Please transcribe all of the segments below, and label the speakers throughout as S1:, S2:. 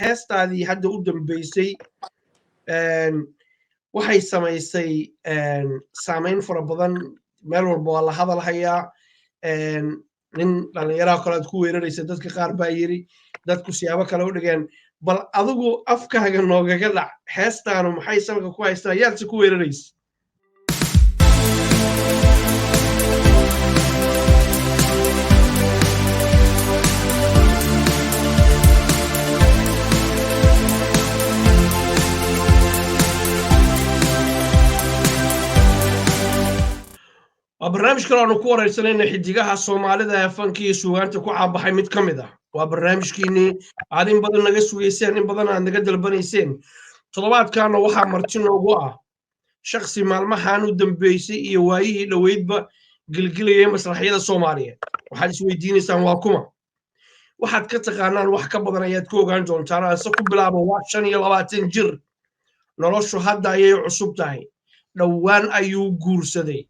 S1: Heestaadii hadda u dambeysay waxay samaysay saamayn fara badan, meel walba waa la hadal hayaa. Nin dhallinyaraha kale aad ku weeraraysa, dadka qaar baa yiri, dadku siyaabo kale u dhigeen. Bal adigu afkaaga noogaga dhac, heestaanu maxay salka ku haystaa, yaadse ku weeraraysa? Waa barnaamij kale aanu ku waraysanayna xidigaha Soomaalida ee fankii suugaanta ku caabaxay mid ka mid ah. Waa barnaamijkiinnii aad in badan naga sugayseen, in badan aad naga dalbanayseen. Toddobaadkaana waxaa marti noogu ah shaksi maalmahan u dambeysay iyo waayihii dhoweydba gilgilayay masraxyada Soomaaliyeed. Waxaad isweydiinaysaan waa kuma? Waxaad ka taqaanaan wax ka badan ayaad ku ogaan doontaan. Aanse ku bilaabo, waa 25 jir, noloshu hadda ayay cusub tahay, dhowaan ayuu guursaday.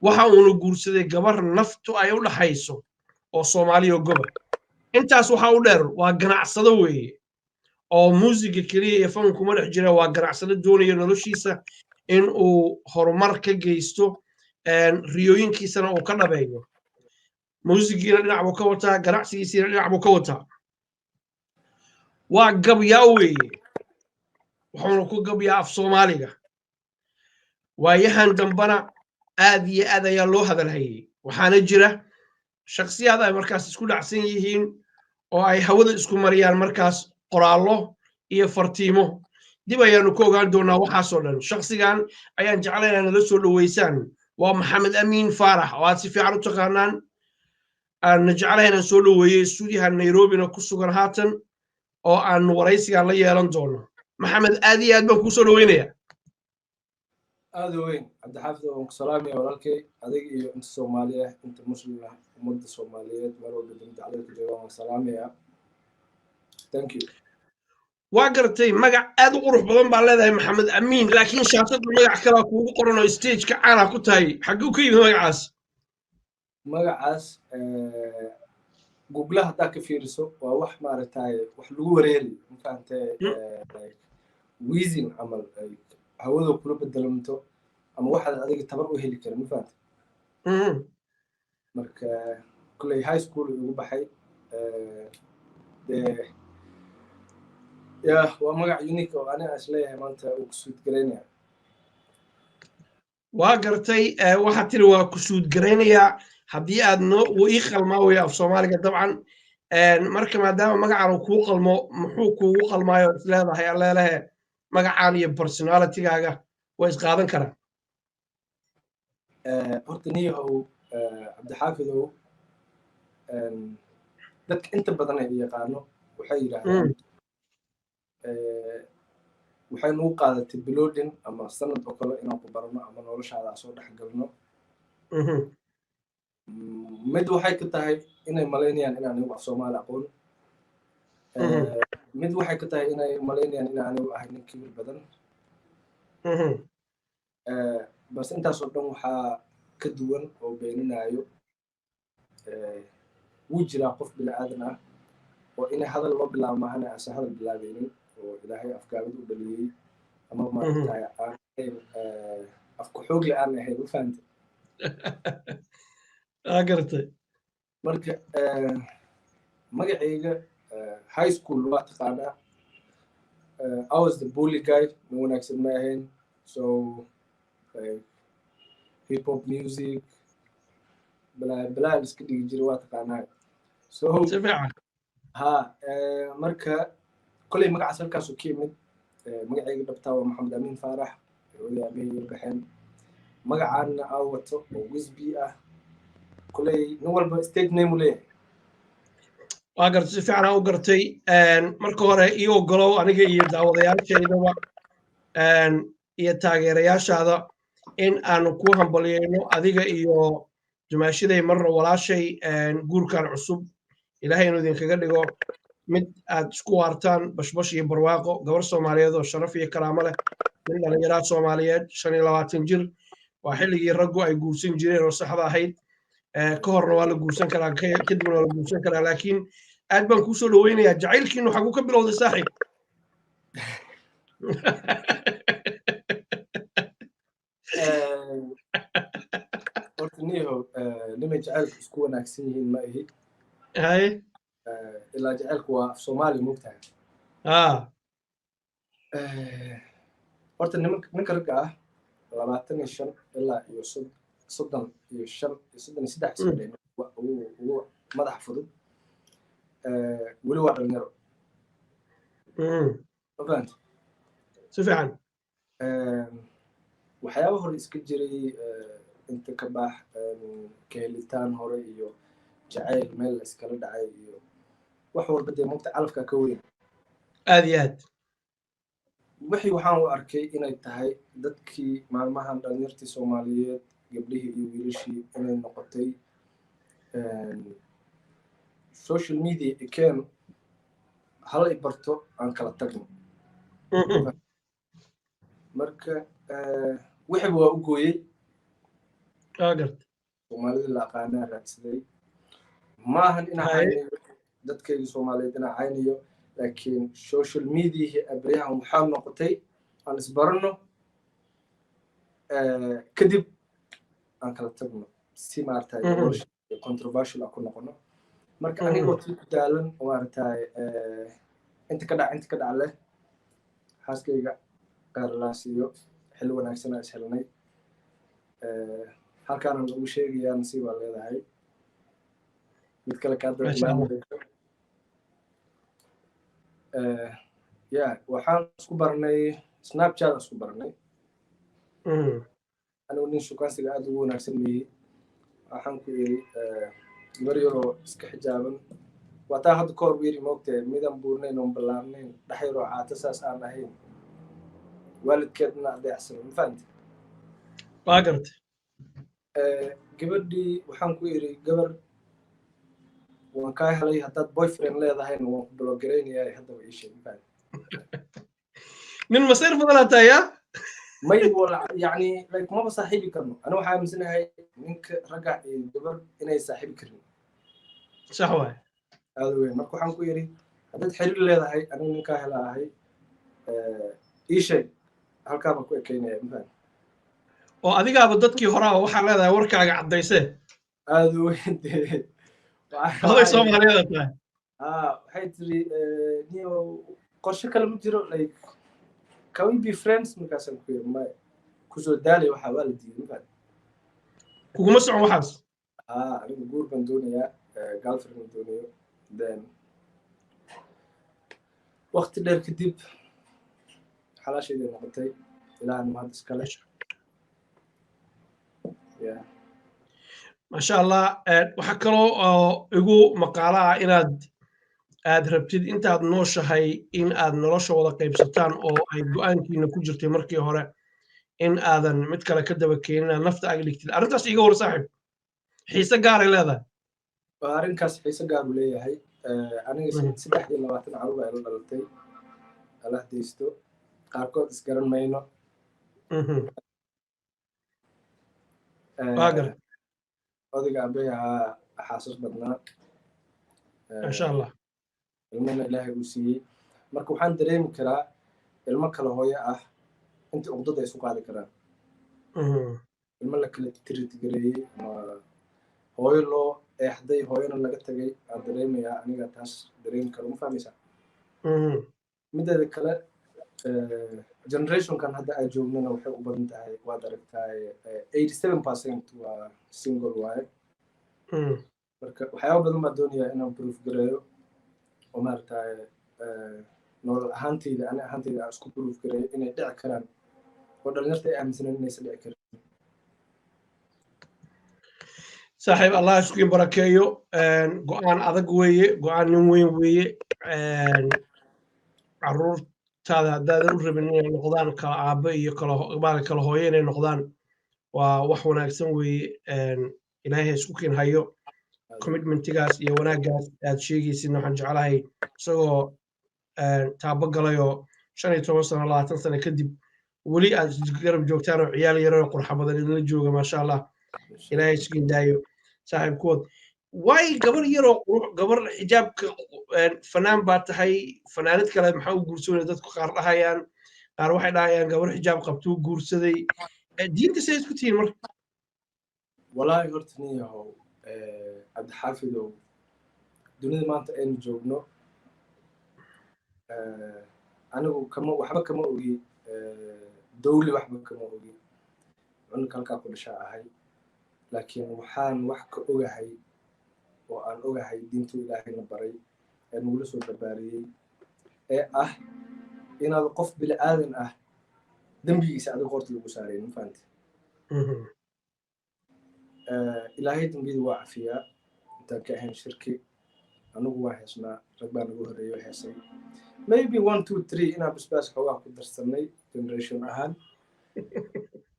S1: Waxa uuna guursaday gabar naftu ay u dhaxayso oo Soomaaliya goba. Intaas waxaa u dheer, waa ganacsado weeye, oo muusiga keliya iyo fan kuma dhex jira. Waa ganacsado doonaya noloshiisa in uu horumar ka geysto, riyooyinkiisana uu ka dhabeeyo. Muusigiina dhinac buu ka wataa, ganacsigiisiina dhinac buu ka wataa. Waa gabyaa weeye, wuxuuna ku gabyaa af Soomaaliga. Waayahan dambana aad iyo aad ayaa loo hadalhayay, waxaana jira shaksiyaad ay markaas isku dhacsan yihiin oo ay hawada isku mariyaan markaas qoraallo iyo fartiimo. Dib ayaanu ka ogaan doonaa waxaasoo dhan. Shaksigan ayaan jeclay inaa nala soo dhoweysaan. Waa Maxamed Amiin Faarax oo aad si fiican u taqaanaan, aanna jeclay inaan soo dhoweeyey, stuudiyaha Nairobina ku sugan haatan, oo aanu waraysigan la yeelan doono. Maxamed, aad iyo aad baan kuu soo dhoweynaya.
S2: Aada u weyn, Cabdixaafid, waan ku salaamaya walaalkay, adiga iyo inta Soomaali ah, inta Muslim ah, ummadda Soomaaliyeed meel walba dunida caalamka joogaan waan salaamaya. Thank you.
S1: Waa gartay, magac aad u qurux badan baa leedahay, Maxamed Amiin, laakiin shaashadda magac kalaa kuugu qoran oo stageka caana ku tahay. Xagguu ka yimid magacaas?
S2: Magacaas Google haddaa ka fiiriso, waa wax maaragtay wax lagu wareeriyo, mafahante, wheezing camal hawada kula bedelamto ama waxaad adiga tabar u heli karin, ma fahante. Marka kulley high school igu baxay dee. Ya, waa magac unique oo aniga is leeyahay maanta uu ku suit garaynaya.
S1: Waa gartay, waxaad tiri waa ku suit garaynayaa. Haddii aad noo wuu ii qalmaa weeye af Soomaaliga dabcan. Marka maadaama magacan uu kuu qalmo, muxuu kuugu qalmaayo is leedahay alleelehe magacaan iyo personalitygaaga way isqaadan karaan?
S2: Horta niyahow, Cabdixaafidow, dadka inta badan ay yaqaano waxay yidhaahdaan waxay nagu qaadatay bilodin ama sanad oo kale inaan ku barano ama noloshaada soo dhex galno. Mid waxay ka tahay inay malaynayaan inaan anigu af Soomaali aqoon. Mid waxay ka tahay inay malaynayaan inaan anigu ahay nin kibir badan. Balse intaasoo dhan waxaa ka duwan oo beeninayo, wuu jiraa qof bini aadan ah oo inay hadal loo bilaabo maahane aansan hadal bilaabeynin, oo Ilaahay afgaabad u dhaliyey ama maaragtay aan ahayn afku xoogle aan ahayn, ma fahante?
S1: Waa gartay.
S2: Marka magacayga high school waa taqaanaa, I was the bully guy, ma wanaagsan ma ahayn. So like hip hop music balaa balaa iska dhigi jiray, waa taqaanaa. So
S1: si fiican.
S2: Ha, marka koley magacaas halkaasuu ka yimid. Magacayga dhabtaa waa Maxamed Amiin Faarax, hooyada aabahey baxeen. Magacaana aa wato oo Wisby ah, koley nin walba stage name u leeyahay.
S1: Waa gartay, si fiican aa u gartay. Marka hore ii ogolow aniga iyo daawadayaashaydaba iyo taageerayaashaada in aanu ku hambalyayno adiga iyo dumaashaday, marna walaashay, guurkan cusub. Ilaahay inuu idinkaga dhigo mid aad isku waartaan, bashbash iyo barwaaqo. Gabar Soomaaliyeed oo sharaf iyo karaamo leh, nin dhallinyaraad Soomaaliyeed, 25 jir waa xilligii raggu ay guursan jireen oo saxda ahayd. Ka horna waa la guursan karaa, kadibna waa la guursan karaa, laakiin Aad baan kuu soo dhoweynayaa. Jacaylkiinu xaguu ka bilowday, saaxiib?
S2: Horta niho, nimay jacaylku isku wanaagsan yihiin ma ihi.
S1: Haye.
S2: Ilaa jacaylku waa af Soomaali, moogtahay. Horta ninka ragga ah 25 ilaa iyo 35 iyo 33 iska dheh, ugu madax fudud, weli waa dhalinyaro. Ma fahanti?
S1: Si fiican.
S2: Waxyaaba hore iska jiray, inta ka bax ka helitaan hore iyo jacayl meel la iskala dhacay iyo wax walba, dee mogta calafka ka weyn.
S1: Aad iyo aad.
S2: Wixii waxaan u arkay inay tahay dadkii maalmahan dhalinyartii Soomaaliyeed, gabdhihii iyo wiilashii, inay noqotay social media ikeen, hala i barto, aan kala tagno. Marka wixiiba waa u gooyey.
S1: Waa garta.
S2: Soomaalida la aqaanaa raadsaday. Maahan inaa caynayo dadkayga Soomaaliyeed, inaa caynayo, laakiin social mediahii abriyahan waxaa noqotay aan isbarano, kadib aan kala tagno, si maaragtay nolosha controversial aan ku noqono. Marka anigoo tii ku daalan oo maaragtay inta ka dhac, inta ka dhac leh, xaaskayga qeyrlaa siiyo, xilli wanaagsan aan is helnay. Halkaana ugu sheegayaa, nasiib baa leedahay, mid kale kaa daba
S1: Masha Allah.
S2: imaan. Ya, waxaan isku baranay Snapchat aan isku baranay. Anigu nin shukaansiga aad ugu wanaagsan meeyey. Waxaan ku iri gabar yaroo iska xijaaban, waa taa hadda ka hor wiiri, moogtahay, midaan buurnayn oon ballaarnayn, dhex yaroo caato saas aan ahayn, waalidkeedna adeecsan, ma fahamti?
S1: Waa garta.
S2: Gabadhii waxaan ku iri, "Gabar waan kaa helay, haddaad boyfriend leedahayna waan ku block garaynayaa, haddaba ii sheeg," ma fahamti?
S1: Nin masayr badanaa tahay ya.
S2: May wala, yani like maba saaxiibi karno. Ani waxaa aaminsanahay ninka ragga iyo gabar inay saaxiibi karin.
S1: Sax waay.
S2: Aada weyn. Marka waxaan ku yidhi, "Haddaad xiriir leedahay, anigu ninkaa hela ahay, ii sheeg, halkaa baan ku ekeynaya," ma fahamti?
S1: Oo adigaaba dadkii horaa waxaa leedahay warkaaga caddaysee.
S2: Aada weyn dee.
S1: Oday Soomaaliyeed tahay.
S2: Ah, waxay tiri, "Niyo, qorshe kale ma jiro, like can we be friends?" Markaasaan ku yiri, "Maya, kusoo daalay." Waxaa waa la diiday, ma fahamti?
S1: Kuguma socon waxaas.
S2: Ah, anigu guur baan doonayaa, girlfriend baan doonayo. Then waqti dheer kadib xalaashayday noqotay, Ilaahna mahad iskale, yeah.
S1: Maasha Allah. Waxaa kaloo oo igu maqaalo ah inaad aad rabtid intaad nooshahay in aad nolosha wada qaybsataan, oo ay go'aankiina ku jirtay markii hore in aadan mid kale ka daba keenin, aad nafta ag dhigtid. Arrintaas iga war, saaxiib, xiise gaaray leedahay.
S2: Waa arrinkaas xiise gaar uu leeyahay. Aniga 23 carruur ay la dhalatay, Allah deysto, qaarkood isgaran mayno.
S1: Waa gar.
S2: Odayga aabbahay ahaa xaasas badnaa.
S1: Maasha Allah.
S2: Ilmana Ilaahay uu siiyey. Marka waxaan dareemi karaa ilmo kale hooyo ah inta uqdada ay isu qaadi karaan, ilmo la kala treat gareeyey ama hooyo loo eexday, hooyona laga tagay, aan dareemayaa. Aniga taas dareemi karo, ma fahmaysaa? Mideeda kale, generationkan hadda ay joognana waxay u badan tahay, waad aragtaay, 87% waa single waaye. Marka waxyaaba badan baan doonayaa inaan proof gareeyo oo maaragtaye nolol ahaanteyda, ani ahaanteyda aan isku proof gareeyo inay dhici karaan, oo dhalinyarta ay aaminsaneen inaysan dhici karin.
S1: Saaxiib, Allah isku barakeeyo. Go'aan adag weeye, go'aan nin weyn weeye. Carruurtaada haddaadan u rabin inay noqdaan kala aabbe iyo kala maala kala hooyo inay noqdaan, waa wax wanaagsan weeye. Ilaahay isku kiin hayo. Commitmentigaas iyo wanaaggaas aad sheegaysidna waxaan jeclahay isagoo taabo galayoo 15 sano, 20 sano kadib weli aad garab joogtaan oo ciyaal yaroo qurxa badan idinla jooga. Maasha Allah, Ilaahay isku daayo, saaxiib kuwad. Waay, gabar yaroo qurux, gabar xijaabka, fanaan baa tahay, fanaanad kale maxaa u guursanaya? Dadku qaar dhahayaan, qaar waxay dhahayaan gabar xijaab qabtuu guursaday. Diinta say isku tihiin marka?
S2: Walaahi horta nin yahow, Cabdixaafidow, dunida maanta aynu joogno, anigu kama waxba kama ogi dawli, waxba kama ogi, cunug halkaa ku dhashaa ahay, laakiin waxaan wax ka ogahay oo aan ogahay diintuu Ilaahayna baray ee nagula soo barbaariyey, ee ah inaad qof bini aadan ah dembigiisa adiga horta lagu saarayn. Ma fahanti? Ilaahay dembiyada waa cafiyaa intaan ka ahayn shirki. Anigu waa heesnaa, rag baa nagu horreeyo heesay, maybe one, two, three inaan basbaas xoogaa ku darsanay generation ahaan,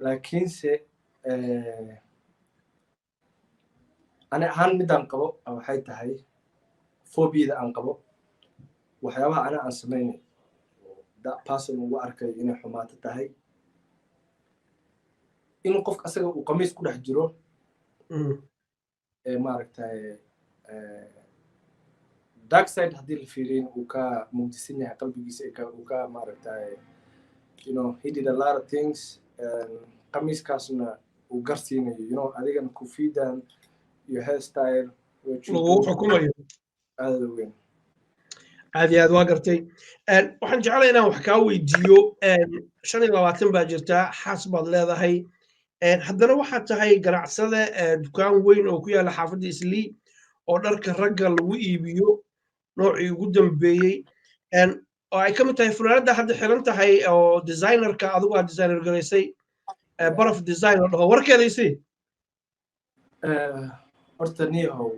S2: laakiinse ani ahaan midaan qabo waxay tahay phobia-da aan qabo waxyaabaha ana aan samaynay, that person ugu arkay inay xumaato tahay, in qofka asaga uu qamiis ku dhex jiro ee maaragtay dark side haddii la fiiriyin uu ka mugdisan yahay qalbigiisa, uu ka maaragtay he did a lot of things, qamiiskaasna uu garsiinayo, adigana kufidan iyo hairstyle
S1: lagu xukumayo.
S2: Aada weyn.
S1: Aad iyo aad, waa gartay. Waxaan jeclay inaan wax kaa weydiiyo. 25 baa jirtaa, xaas baad leedahay, haddana waxaad tahay ganacsade dukaan weyn oo ku yaalla xaafadda Islii oo dharka ragga lagu iibiyo noocii ugu dambeeyey, oo ay ka mid tahay funaanadda hadda xiran tahay oo designerka adigu aad designer garaysay, Baraf Design oo dhaho. Warkeedaysi.
S2: Horta niyahow,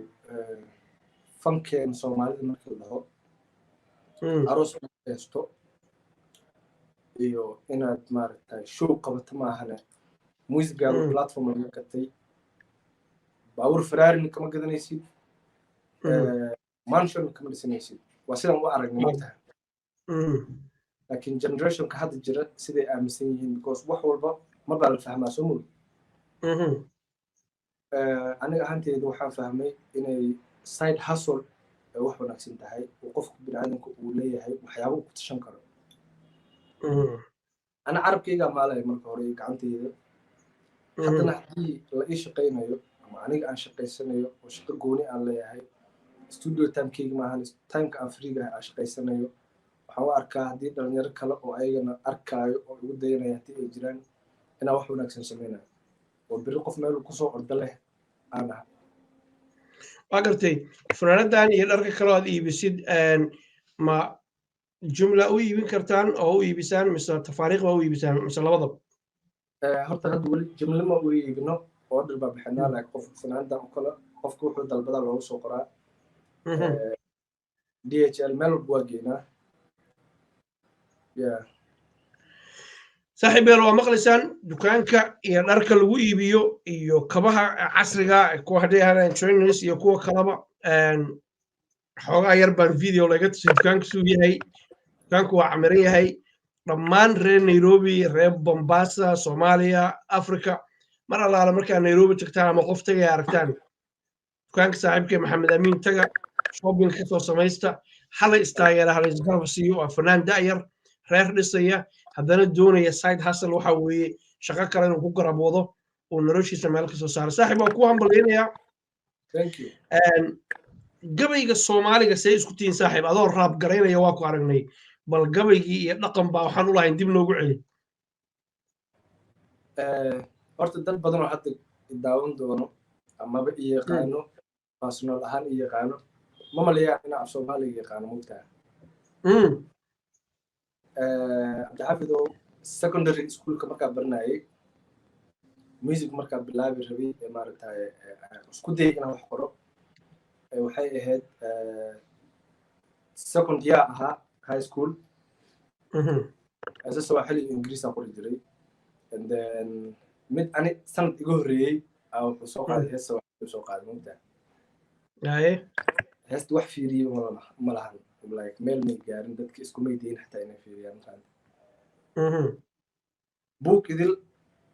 S2: fankeen Soomaalida marka la dhaho aroos heesto iyo inaad maaragtay show qabato maahane, muusigaada platform laga gatay, baabuur Ferrarina kama gadanaysid, mansion kama dhisanaysid. Waa sidaan u aragnay, mogtahay? Laakiin generationka hadda jira siday aaminsan yihiin, because wax walba mar baa la fahmaa, soo mogi? Aniga ahaanteyda waxaan fahmay inay side hustle ay wax wanaagsan tahay oo qofka biniaadamka uu leeyahay waxyaaba uu ku tashan karo. Ana carabkaygaa maalaya marka hore iyo gacantayda. Haddana haddii la ii shaqaynayo ama aniga aan shaqaysanayo oo shaqo gooni aan leeyahay, studio timekeyga maahan, timeka aan freega aan shaqaysanayo, waxaan u arkaa haddii dhalinyaro kale oo ayagana arkaayo oo igu dayanaya haddii ay jiraan, inaan wax wanaagsan samaynayo oo beri qof meel kusoo orda leh aan aha.
S1: Waa gartay. Funaanadan iyo dharka kaloo aad iibisid, ma jumla u iibin kartaan oo u iibisaan, mise tafaariiq baa u iibisaan, mise labadaba?
S2: Horta hadda weli jumla ma u iibino, order baa bixinaa. Like qof funaanadan oo kale, qofka wuxuu dalbadaa loogu soo qoraa. DHL meel walba waa geynaa, yeah.
S1: Saaxiib yaal, waa maqlaysaan. Dukaanka iyo dharka lagu iibiyo iyo kabaha casriga, kuwa hadday ahaadaan trainers iyo kuwa kalaba, xoogaa yar baan video laga tusay dukaanka suu yahay. Dukaanku waa camiran yahay. Dhammaan reer Nairobi, reer Bombasa, Soomaaliya, Africa, mar allaala markaa Nairobi tagtaan ama qof tagay aragtaan dukaanka saaxiibkay Maxamed Amiin, taga, shopping ka soo samaysta. Hala istaageera, hala isgarab siiyo. Waa fanaan da'yar, reer dhisaya, haddana doonaya side hustle, waxa weeye shaqo kale inuu ku garab wado uu noloshiisa meel ka soo saaro. Saaxiib, waan ku hambalyaynayaa.
S2: Thank you.
S1: Gabayga Soomaaliga see isku tihiin, saaxiib? Adoo rap garaynaya waa ku aragnay. Bal gabaygii iyo dhaqan baa waxaan u lahayn dib noogu celi.
S2: Horta dad badan oo hadda daawan doono amaba i yaqaano personal ahaan i yaqaano ma maleeyaan inaan af Soomaaliga yaqaano, mogtaha? Cabdixaafidow, secondary schoolka markaa baranayay, music markaa bilaabi rabay ee maaragtay isku dayay inaan wax qoro, waxay ahayd second year ahaa high school. Heese Sawaaxili iyo Ingiriisaan qori jiray, and then mid ani sanad iga horreeyey aa wuxuu soo qaaday hees Sawaaxili soo qaaday, mogtaha? Heesta wax fiiriyey ma lahan, like meel may gaarin, dadka iskumay dayin xataa inay fiiriyaan, mafahamtay? Buug idil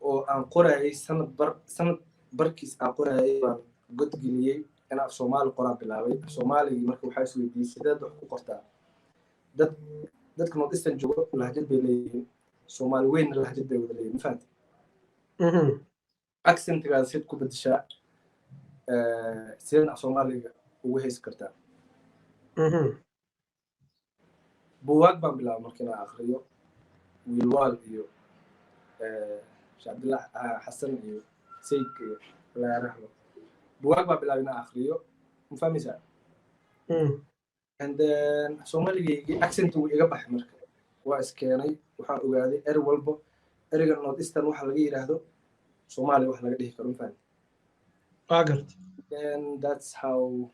S2: oo aan qorayay sanad bar, sanad barkiis aan qorayay baan godgeliyey. In af Soomaali qoraa bilaabay. Af Soomaaligii marka waxaa is weydiiyey, sideed wax ku qortaa? Dadka North Eastern joogo lahjad bay leeyihiin, Soomaali weynna lahjad bay wada leeyihin, ma fahamtay? Accentgaada sid ku bedeshaa, sideen af Soomaaliga ugu haysi kartaa? Buwaag baan bilaabay marka inaan akriyo, Wiilwaal iyo Sheekh Cabdillah Xasan iyo Sayidka iyo Allah raxmo. Buwaag baan bilaabay inaan akriyo, ma fahmaysaa? And then Soomaaligaygii accent wuu iga baxay. Marka waa iskeenay, waxaan ogaaday eri walbo, ereyga North Eastern waxa laga yidhaahdo, Soomaaliya wax laga dhihi karo, ma fahamtay?
S1: Waa garta.
S2: Then that's how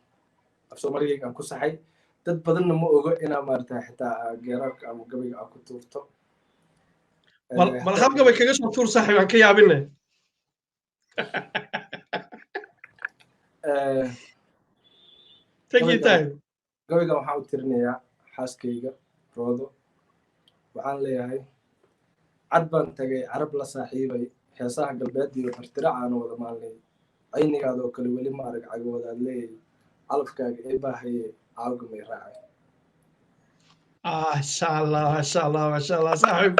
S2: af Soomaaligayga aan ku saxay. Dad badanna ma ogo inaa maarata xitaa geeraarka ama gabayga aa ku tuurto.
S1: Bal hal gabay kaga soo tuur, saaxiib, aan ka yaabine. Take your time.
S2: Gabaygan waxaan u tirinayaa xaaskayga Roodo. Waxaan leeyahay: cad baan tagay, Carab la saaxiibay, heesaha galbeed iyo bartiracaana wada maalnay, caynigaada oo kale weli ma arag, cagawadaad leeyay, calafkaaga ee baahaye, caawga may raacay.
S1: Maasha Allah, maasha Allah, maasha Allah. Saaxiib,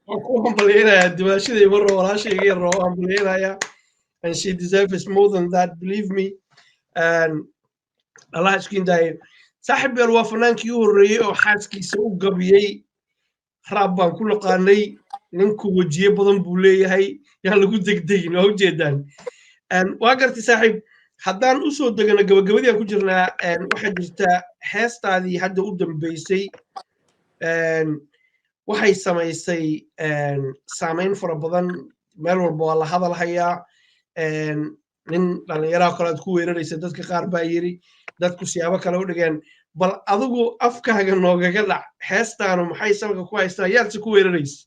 S1: waan ku hambalyaynayaa dimaashadii marro, walaashayga yar oo hambalyaynayaa, and she deserves more than that, believe me. And Allah isku indaayo. Saaxiib yar, waa fanaankii u horreeyey oo xaaskiisa u gabiyey. Raab baan ku naqaanay, ninku wejiye badan buu leeyahay, yaan lagu degdegin, waa ujeedaan. Waa gartay, saaxiib. Haddaan u soo degano gabagabadii aan ku jirnaa, waxaa jirta heestaadii hadda u dambeysay waxay samaysay saameyn fara badan, meel walba waa la hadal hayaa. Nin dhallinyaraha kale aad ku weeraraysa, dadka qaar baa yiri, dadku siyaabo kale u dhigeen. Bal adigu afkaaga noogaga dhac, heestaanu maxay salka ku haystaa, yaadse ku weeraraysa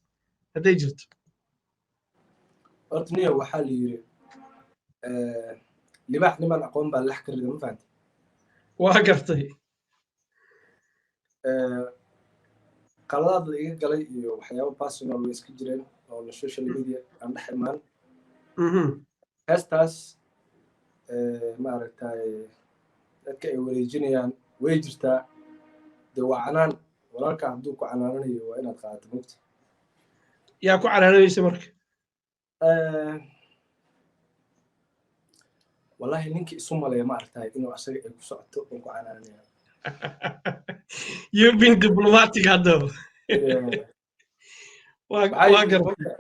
S1: hadday jirto?
S2: Horta niyo, waxaa la yiri, libaax niman aqoon baa lax ka rida, ma fahamtay?
S1: Waa gartay.
S2: Qaladaad la iga galay iyo waxyaabo personal way iska jireen oo na social media aan dhex imaan. Heestaas maaragtay dadka ay wareejinayaan way jirtaa. Dee waa canaan, walaalka hadduu ku canaananayo waa inaad qaadato, mugta.
S1: Yaa ku canaananaysa marka?
S2: Wallahi ninkii isu maleeya, ma aragtay, inuu asaga ay ku socoto un ku canaananaya.
S1: You've been diplomatic haddaba. Waa gartay.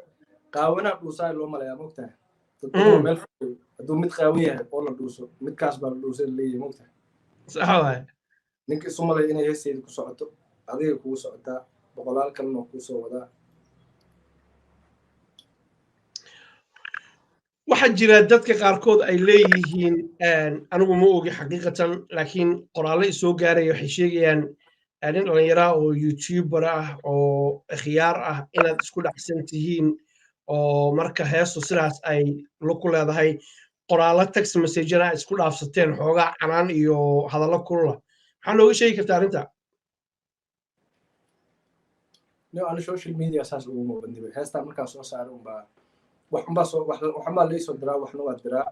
S2: Qaawanaa dhuusaa loo maleeyaa, mogtahay? Dad badan meel fadhiyo, hadduu mid qaawan yahay oo la dhuuso, midkaas baa la dhuusay laleeyahay, mogtahay?
S1: Sax waay.
S2: Ninka isu malaya inay heesteyda ku socoto, adiga kugu socotaa, boqolaal kalena waa kuu soo wadaa.
S1: Waxaa jira dadka qaarkood ay leeyihiin, anigu ma ogi xaqiiqatan, laakiin qoraallo isoo gaaraya waxay sheegayaan nin dhallinyaraa oo youtuber ah oo khiyaar ah inaad isku dhacsan tihiin, oo marka heestu sidaas ay lug ku leedahay, qoraallo text messagena ay isku dhaafsateen, xoogaa canaan iyo hadallo kulula. Maxaa nooga sheegi kartaa arrinta?
S2: No, ani social media saas uguma bandibay. Heestaa markaa soo saaray unbaa wax unbaa soo waxunbaa laysoo diraa, waxna waa diraa.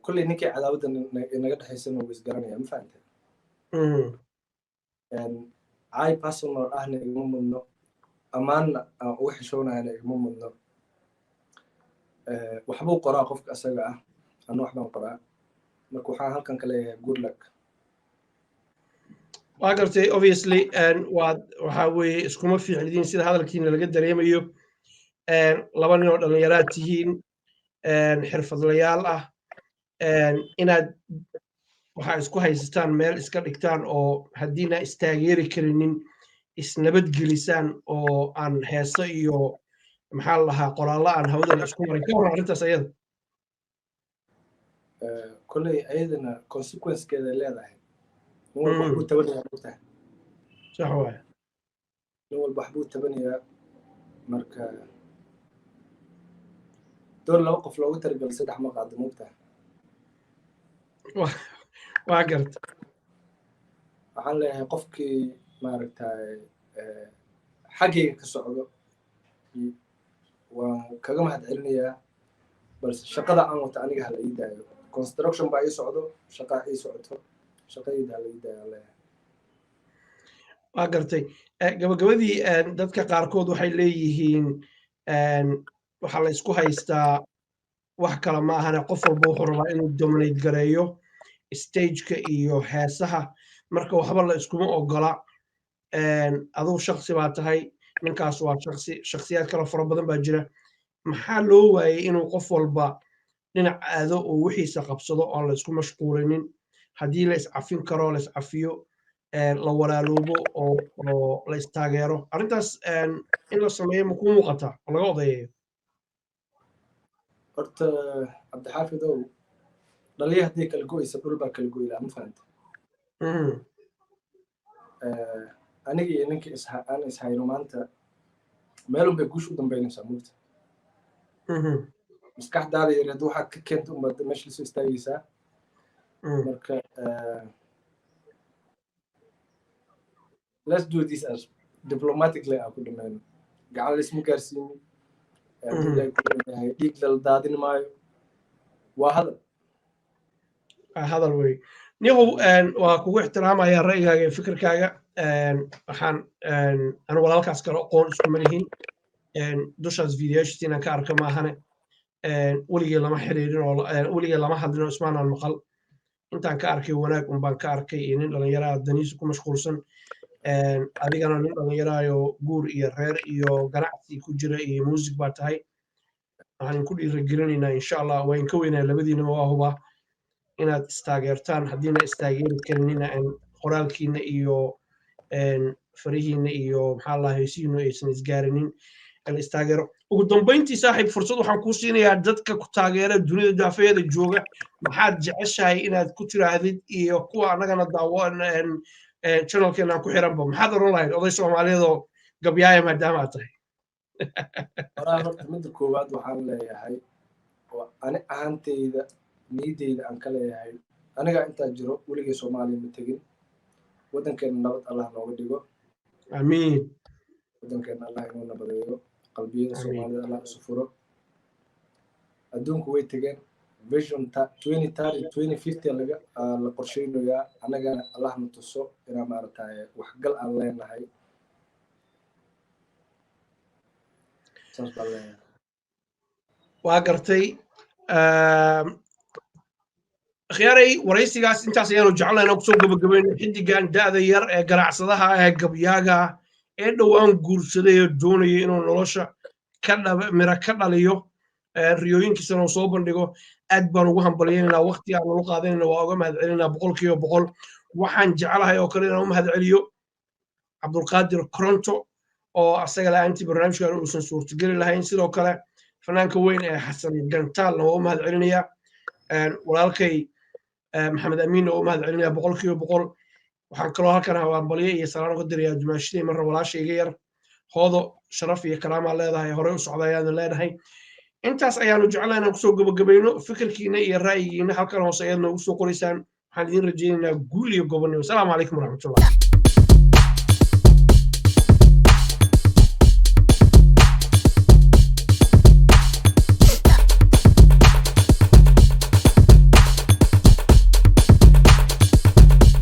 S2: Kolley ninkii cadaawadda naga dhexaysana wuu isgaranaya, ma fahamtay? Caay personal ahna igama mudno, ammaanna aan uga xishoonayana igama mudno. Waxbuu qoraa qofka asaga ah, anna wax baan qoraa. Marka waxaan halkan ka leeyahay good luck.
S1: Waa gartay. Obviously waad waxaa weeye iskuma fiicnidiin sida hadalkiina laga dareemayo. Laba nin oo dhallinyaraad tihiin, xirfadlayaal ah, inaad waxaa isku haysataan meel iska dhigtaan oo haddiina istaageeri karinin isnabadgelisaan, oo aan heeso iyo maxaa la dhahaa qoraallo aan hawada la isku marin. Ka warran arrintaas ayada?
S2: Kolley ayadana consequencekeeda leedahay. Nin walba waxbuu tabanayaa, mogtahay?
S1: Sax waay.
S2: Nin walba waxbuu tabanayaa. Marka door laba qof loogu talagalay saddex ma qaado, mogtahay?
S1: Waa garta.
S2: Waxaan leeyahay qofkii maaragtay xaggayga ka socdo waan kaga mahad celinayaa, balse shaqada aan wato aniga hala ii daayo. Construction baa ii socdo, shaqaa ii socoto, shaqadayda hala ii daayaa leeyahay.
S1: Waa gartay. Gabagabadii, dadka qaarkood waxay leeyihiin waxaa la isku haystaa wax kale ma ahane, qof walba wuxuu rabaa inuu dominate gareeyo stageka iyo heesaha, marka waxba la iskuma ogola. Aduu shaksi baa tahay, ninkaas waa shaksi, shaksiyaad kale fara badan baa jira. Maxaa loo waayey inuu qof walba dhinac aado oo wixiisa qabsado oon la isku mashquulinin? Haddii la iscafin karo, la iscafiyo, la walaaloobo oo la istaageero, arrintaas in la sameeyo ma kuu muuqataa oo laga odayeeyo?
S2: Horta Cabdixaafidow, dhaliya haddii kala go'aysa, dhul baa kala goylaa, ma fahanta? Aniga iyo ninka aan ishayno maanta, meelun bay guusha u dambeynaysaa, mugta. Maskaxdaada yareed waxaad ka keenta unbaad meesha lasoo istaagaysaa. Marka let's do this as diplomatically aan ku dhamayno. Gacan laisma gaarsiinin, dhiig lala daadin maayo, waa hadal.
S1: Hadal wey. Nihow, waa kugu ixtiraamaya ra'yigaaga iyo fikirkaaga. Waxaan anu walaalkaas kale aqoon iskuma lihin, dushaas videoyashiisa inaan ka arka maahane, weligee lama xiriirin oo weligee lama hadlin oo ismaanaan maqal. Intaan ka arkay wanaag un baan ka arkay iyo nin dhallinyaraha daniisa ku mashquulsan. Adigana nin dhallinyaraayo guur iyo reer iyo ganacsi ku jira iyo music baa tahay. Waxaan ku dhiirigelinaynaa, insha Allah, waa inka weynaa labadiinaba, waa hubaa inaad istaageertaan. Haddiina istaageeri karinina, qoraalkiina iyo farihiina iyo maxaa la heesihiinu aysan isgaarinin, la istaageero. Ugu dambayntii, saaxiib, fursad waxaan kuu siinayaa dadka ku taageera dunida daafeeda jooga, maxaad jeceshahay inaad ku tiraahdid, iyo kuwa annagana daawo channelkeena ku xiranba, maxaad oran lahayd, oday Soomaaliyeed oo gabyaaya maadaama aad tahay?
S2: Horaa horta midda koowaad waxaan leeyahay oo ani ahaanteyda niyaddeyda aan ka leeyahay, aniga intaa jiro weligay Soomaaliya ma tegin. Waddankeena nabad Allah nooga dhigo.
S1: Amiin.
S2: Waddankeena Allah inoo nabadeeyo, qalbiyada Soomaalida Allah isu furo. Adduunku way tegeen, vision 2030, 2050 laga la qorsheynayaa. Annagana Allah na tuso inaan maaragtaye waxgal aan leenahay. Saas baan leeyahay.
S1: Waa gartay. Akhyaaray, waraysigaas intaas ayaanu jeclayna kusoo gabagabayno. Xiddigan da'da yar ee ganacsadaha ee gabyaaga ee dhowaan guursaday ee doonaya inuu nolosha ka mira ka dhaliyo, riyooyinkiisana uu soo bandhigo, aad baan ugu hambalyaynaynaa. Waqti aan nala qaadanayna waa uga mahad celinaa 100%. Waxaan jeclahay oo kale inaan u mahad celiyo Cabdulqaadir Coronto oo asaga la'aantii barnaamijkan uusan suurtageli lahayn. Sidoo kale fanaanka weyn ee Xasan Gantaalna waa u mahad celinayaa. Walaalkay Maxamed Amiinna waa u mahad celinayaa 100%. Waxaan kaloo halkan hambalyo iyo salaan uga dirayaa dumaashaday marra walaashayga yar Hoodo. Sharaf iyo karaamaa leedahay, horey u socda ayaanu leenahay. Intaas ayaanu jeclahay inaan kusoo gabagabayno. Fikirkiina iyo ra'yigiina halkan hoose ayaad noogu soo qoraysaan. Waxaan idiin rajaynaynaa guul iyo gobonnimo. Asalaamu calaykum waraxmatullah.